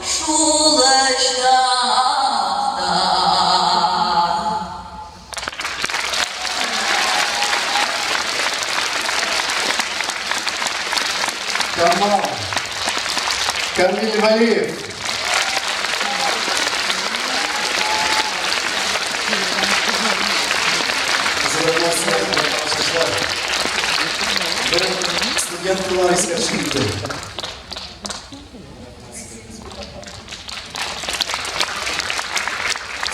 шул чакта. Камал. Камиль Валиев. Студенткалар искә төшеп китте.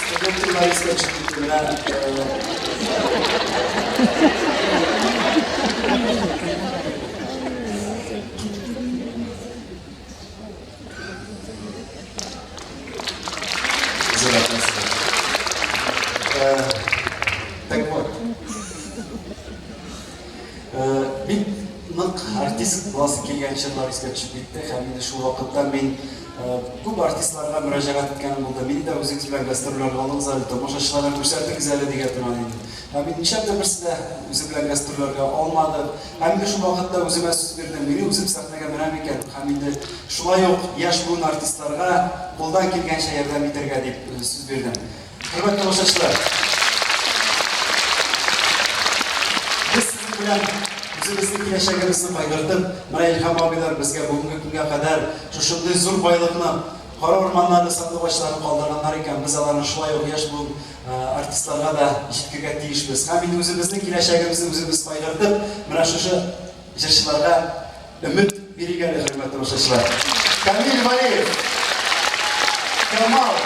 Студенткалар искә төшеп китте. Менә Так вот. Бик нык артист буласы килгән чорлар искә төшеп китте һәм инде шул вакытта мин күп артистларга мөрәҗәгать иткәнем булды. Мине дә үзегез белән гастрольләргә алыгыз әле, тамашачыларга күрсәтегез әле дигән торган идем. Һәм инде нишләптер берсе дә үзе белән гастрольләргә алмады. Һәм инде шул вакытта үземә сүз бирдем, мин үзем сәхнәгә менәм икән һәм инде шулай ук яшь буын артистларга кулдан килгәнчә ярдәм итәргә дип сүз бирдем. Хөрмәтле тамашачылар, без сезнең белән үзебезнең киләчәгебезне кайгыртып, менә Илһам абыйлар безгә бүгенге көнгә кадәр шушындый зур байлыкны, кара урманнарны, сандугачларны калдырганнар икән, без аларны шулай ук яшь буын артистларга да җиткергә тиешбез. Һәм инде үзебезнең киләчәгебезне үзебез кайгыртып, менә шушы җырчыларга өмет бирик әле, хөрмәтле тамашачылар. Камил Валеев, Камал.